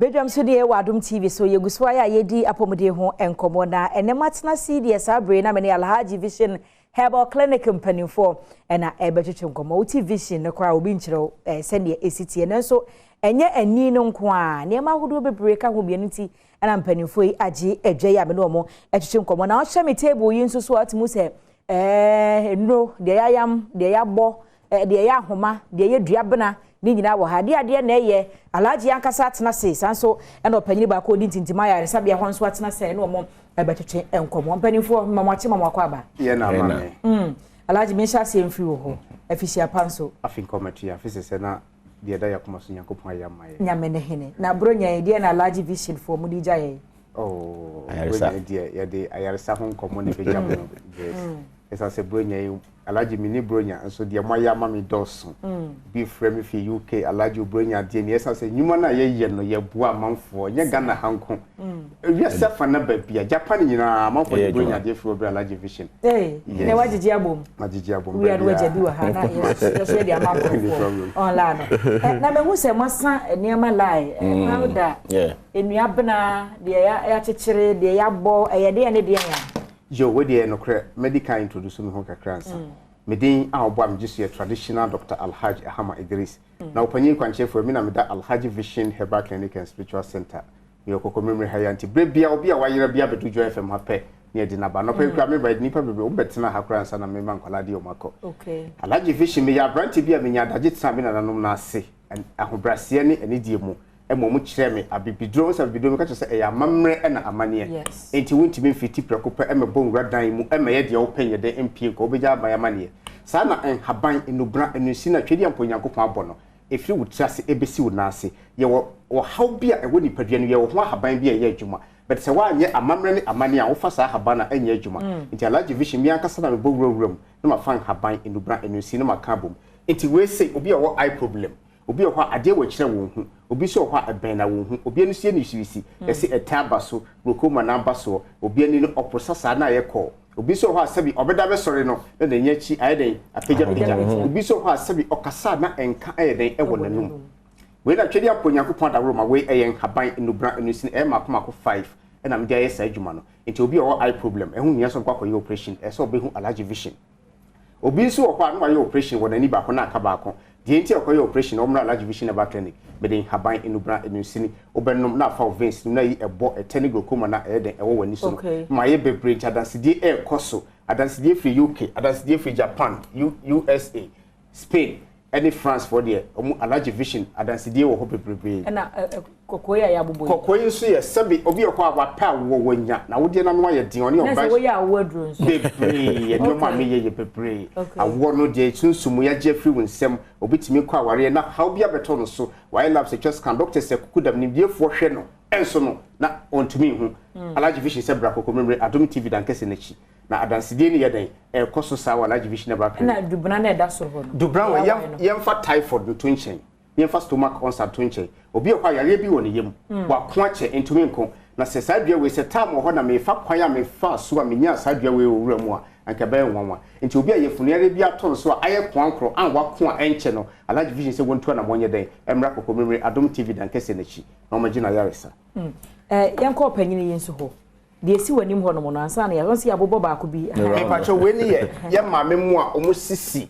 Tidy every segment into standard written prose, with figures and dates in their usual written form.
Badwam so deɛ wɔ Adom TV so, yɛgu so ayɛ a yɛdi apɔmuden ho nkɔmmɔ na ɛnɛ matena se deɛ saa bere na me ne Alhaji Vision Herbal Clinic mpanimfoɔ ɛna ɛbɛtwetwe nkɔmmɔ. Wote vision no koraa, obi nkyerɛ wo sɛdeɛ ɛsi teɛ, nanso ɛnyɛ ani no nko a, nneɛma ahodoɔ bebree ka ho mmienu nti ɛna mpanimfoɔ yi agye adwa yi a me ne wɔn ɛtwetwe nkɔmmɔ. Na ɔhyɛ me table yi nso so a, ɔte mu sɛ nnuro deɛ yɛayam, deɛ yɛabɔ, deɛ yɛ ahoma, deɛ yɛ duabena ne nyinaa wɔ ha. Adeɛ na ɛyɛ Alhaji ankasa atena se saa nso, ɛna ɔpanyin baako odi ntintim ayaresabea hɔ nso atena sɛ ɛne wɔn ɛbɛtwetwe nkɔmmɔ. Mpanimfoɔ, mma mo akye, ma mo akɔ aba. Yɛ na ama me. Alhaji, mi nhyɛ aseɛ mfiri wɔ hɔ, afisia pa nso. Afi nkɔmɛto yɛ afi sɛsɛ na deɛ ɛda yɛ akoma so, Nyankopɔn ayɛ ama yɛ. Nyame ne hene. Na Buronya yi deɛ, na Alhaji Vision foɔ mo de gya yɛn? Oh, Ayaresa. Buronya yi deɛ, yɛde ayaresa ho nkɔmmɔ na ɛbɛgya mo. Yes, ɛsiane sɛ Buronya yi, Alhaji, mi ne Buronya nso deɛ mo ayɛ ama mi dɔɔso. Bi frɛ mi fi UK, Alhaji, Buronya deɛ ni, ɛsiane sɛ nnwuma no a yɛyɛ no, yɛboa amanfoɔ, nyɛ Ghana ha nko, wiase afa na baabi a Japan nyinaa amanfoɔ de Ɛyɛ Buronya adwuma. deɛ firi wɔ Alhaji Vision. Ee, na wagyegye abom. Magyegye abom. Wia no wagya bi wɔ ha na yɛso yɛde ama No nkurɔfoɔ problem. ɔnlaa no. Na mehu sɛ moasa nneɛma line, powder, nnuabena deɛ yɛakyekyere, deɛ yɛabɔ, ɛyɛ deɛ ne deɛ ya? Yo, wo deɛ, nokorɛ, medical introduce me ho kakra nsa. Me din a ɔbɔ a megye so yɛ traditional Dr Alhaji Ahama Idris, na ɔpanyin kwankyerɛfoɔ mi na meda Alhaji Vision Herbal Clinic and Spiritual Center. Meyɛ Kɔkɔmmeremmere ha yi, nti berɛ bia obi a wayera bi abɛdo Joy FM ha pɛ ne yɛde naba nɔpɛ yi koraa meba, yɛde nnipa bebree wɔmbɛtena ha koraa nsa na mema nkwalaa deɛ ɔm akɔ. Alhaji Vision, meyɛ aberante bi a menya adagye tena me nananom no ase ahobrɛaseɛ ne anidie mu, ɛma ɔmo kyerɛ me abibiduro sɛ abibiduro, meka kyerɛ sɛ ɛyɛ amammerɛ ɛna amanneɛ. Enti wontumi mfiri ti prɛko pɛ ɛmɛbɔ nwura dan mu ɛmɛyɛ deɛ wopɛ nyɛ dɛn mpie nkɔ, wobɛgya aban amanneɛ. Saa na nhaban, nnubra, nnunsi no a Twɛdi Ampa Onyankopɔn abɔ no, ɛfiri wo tiri ase ɛbɛsi wo nan ase. Yɛwɔ ɔhaw bi a ɛwɔ nipadua no, yɛwɔ ho ahaban bi a ɛyɛ adwuma, but sɛ woanyɛ amammerɛ ne amanneɛ a wofa saa ahaban no a, ɛnyɛ adwuma. Nti Alhaji Vision, me ankasa na mebɔ wurawura mu na mafa nhaban, nnubra, nnunsi na maka abom. Nti wei sei, obi a ɔwɔ eye problem, obi wɔ hɔ a adeɛ wɔ akyirɛ wɔn ho, obi nso wɔ hɔ a ɛbɛn na wɔn ho, obi ani so yɛ nisirisi, yɛsɛ ɛtɛ aba so, glaucoma na aba soɔ, obi ani no ɔporosa saa na ayɛ kɔɔ, obi nso wɔ hɔ a sɛbi ɔbɛda bɛsɔre no na n'ani akyi ayɛ dɛn, apagyapagya, obi nso wɔ hɔ a sɛbi ɔkasa na ɛnka ɛyɛ dɛn ɛwɔ n'anum. Wei na Twɛdi Apɔ Nyankopɔn adaworo ma. Wei ɛyɛ nhaban, nnubra, nnusini, ɛyɛ mako mako five ɛna mede ayɛ saa adwuma no. Nti obi a ɔwɔ eye problem, ɛho hia sɛ ɔbɛkɔ akɔyɛ operation, ɛsɛ sɛ ɔbɛhu Alhaji Vision. Obi nso wɔ hɔ a na wayɛ operation wɔ n'ani baako na aka baako deɛ, nti a ɔkɔyɛ operation na ɔmmra Alhaji Vision Herbal Clinic. Mede nhaban, nnubra, nnusini, wobɛnom na afa wo veins no na ayi ɛbɔ ɛtɛ ne glaucoma na ɛyɛ dɛn ɛwɔ w'ani so no. Ma ayɛ bebree, nti adansedie ɛrekɔ so. Adansedie firi UK, adansedie firi Japan, USA, Spain ɛne France foɔ deɛ, ɔmo Alhaji Vision adansedie wɔ hɔ bebree. Ɛna kɔkɔɔ yi a yɛabobɔ yi? Kɔkɔɔ yi nso yɛ sɛbi obi wɔ hɔ a wapɛ awoɔ wanya na awodeɛ n'ano ayɛ den, ɔne na ɔba sɛ woyɛ awo aduro nso? Bebree, nneɛma a meyɛ yɛ bebree. Awoɔ no deɛ, sunsum yɛagye afiri wo nsam, obi tumi kɔ awareɛ na haw bi abɛtɔ no so, wayɛ labs, atwa scan, doctors akuku dam, nimdiefoɔ hwɛ no ɛnso no na ɔntumi nhu. Alhaji Vision sɛ bra Kɔkɔmmeremmere, Adom TV dankɛse n'akyi na adansedie no yɛ dɛn ɛrekɔ so saa wɔ Alhaji Vision Herbal Clinic. Ɛna dubena na ɛda soro hɔ no? Dubena wɔ deɛ awae no. Yɛmfa typhoid nto nkyɛn, yɛmfa stomach ulcer nto nkyɛn. Obi wɔ hɔ a yareɛ bi wɔ ne yam, wako akyɛ, ntumi nko. Na sɛ saa dua wei sɛ time wɔ hɔ na mefa kwan a mefa so a menyaa saa dua wei wɔ wura mu a, anka ɛbɛyɛ nwanwa. Nti obi a yɛfunu yareɛ bi atɔ no so a ayɛ koankorɔ a wako a ɛnkyɛ no, Alhaji Vision sɛ wɔntu anammɔn nyɛ dɛn ɛmmra Kɔkɔmmeremmere, Adom TV dankɛseɛ n'akyi na wɔmmɛgye no ayaresa. Yɛnkɔ ɔpanyin yi nso hɔ. Deɛ esi w'anim hɔ nom no, ansa na yɛ wɔn si abobɔ baako bi. Mepakyɛ, wei ne yɛ maame mu a ɔmo sisi,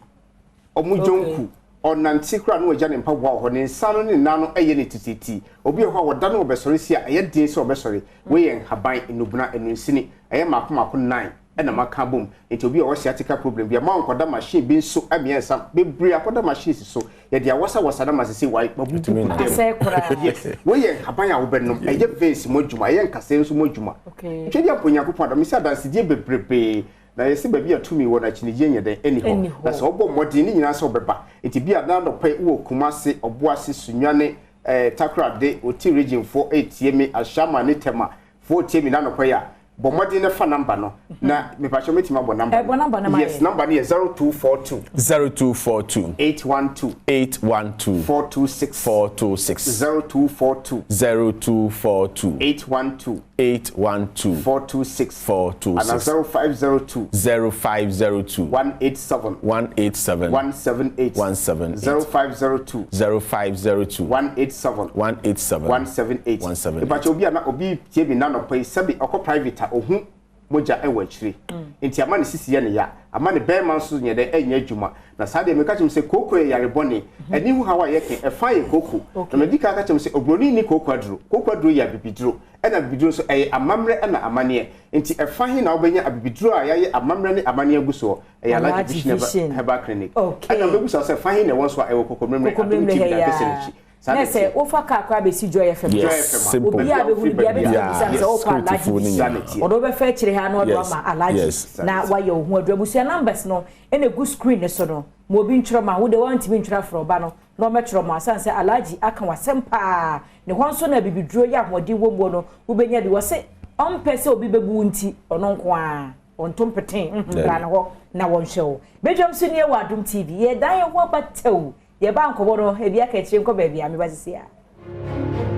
ɔmo dwonku, ɔnante koraa na wagya ne mpaboa wɔ hɔ, ne nsa no ne ne nan no ɛyɛ ne tititi. Obi wɔ hɔ a wɔda no wɔbɛsɔre si a, ɛyɛ den sɛ ɔbɛsɔre. Wei yɛ nhaban, nnubena, nnunsini, ɛyɛ mako mako nnan ɛna maka bom. Nti obi a ɔwɔ sciatica problem bi a, ma ɔnkɔda machine bi nso, mmiɛnsa bebree akɔda machine si so, yɛde awasawasa na ma sisi wae wabubu Ɛtumi dɛm. Asɛe koraa. Yes, wei yɛ nhaban a wobɛnom, ɛyɛ veins mu adwuma, ɛyɛ nkasɛɛ nso mu adwuma. Twɛdi Ampa Onyankopɔn adom sɛ adansedie bebrebee na yɛsɛ baabi a tumi wɔ no, akyinnyegyeɛ nyɛ dɛn ɛni Ɛnni hɔ. hɔ. Na sɛ wobɔ mmɔden ne nyinaa sɛ wobɛba, nti bi a na anɔpa yi wowɔ Kumase, Ɔboase, Sunyane, Takorade, Oti region foɔ ɛretie me, Ashaiman ne Tema foɔ retie me na anɔpa yi a. Bɔ mmɔden na fa number no na mepakyɛw mɛtumi abɔ number no. Bɔ number no ma yɛn. Yes, number no yɛ 0242. 0242. 812. 812. 426. 426. 0242. 0242. 812. 812. 426. 426. Ana 0502. 0502. 187. 187. 178. 178. 0502. 0502. 187. 187. 178. 178. Mepakyɛw obi a na obi tie me nnanɔpa yi sɛbe ɔkɔ private a ohu mogya wɔ akyire nti ama ne sisi yɛ ne ya ama ne bɛɛma nso nyɛ dɛn ɛnyɛ adwuma na saa deɛ meka kyerɛ mo sɛ kooko yɛ yare bɔne ani ho haw a yɛke ɛfa yɛ kooko na madi kan aka kyerɛ mo sɛ obroni nni kooko aduro kooko aduro yɛ abibiduro ɛna abibiduro nso ɛyɛ amammerɛ ɛna amaneɛ nti ɛfa he na wobɛnya abibiduro a yɛayɛ amammerɛ ne amaneɛ agu soɔ ɛyɛ Alhaji Vision Herbal Clinic ɛna wobɛbusa wo sɛ fa he na ɛwɔ nso a ɛwɔ Kokomlemle Adom TV da kɛseɛ no akyi Saa Na na sɛ ɛteɛ. wofa kaa koraa bɛsi Joy FM. Joy Yes, FM a, simple. Obiara baabi a bɛhunu wofiri biara baabi bɛtumi a. abisa no sɛ Yes. wokɔ Alhaji Securityfoɔ no Vision. Saa na nyinaa. ɛteɛ. Ɔde wobɛfa akyire ha na ɔde Yes, wama Alhaji yes. na wayɛ wo ho aduru. Abusua numbers no na ɛgu screen no so no. Ma obi ntwerɛ ma wo. Wo deɛ woantumi ntwerɛ afrɛ ɔba no na ɔmmɛtwerɛ ma wo. Ɛsiane sɛ Alhaji aka w'asɛm paa. Ne hɔ nso na abibiduro yɛ ahoɔden wɔ muo no wobɛnya bi. Wɔse ɔmpɛ sɛ obi bɛbu wo nti ɔno nko ara ɔnto mpeten. Nhmm bra ne hɔ na wɔnhwɛ wo. Badwam so nie wɔ Adom TV. Yɛdan yɛn ho aba tɛw. Yɛba nkɔmmɔ no, ebi aka akyire nkɔ baabi a meba sisi a.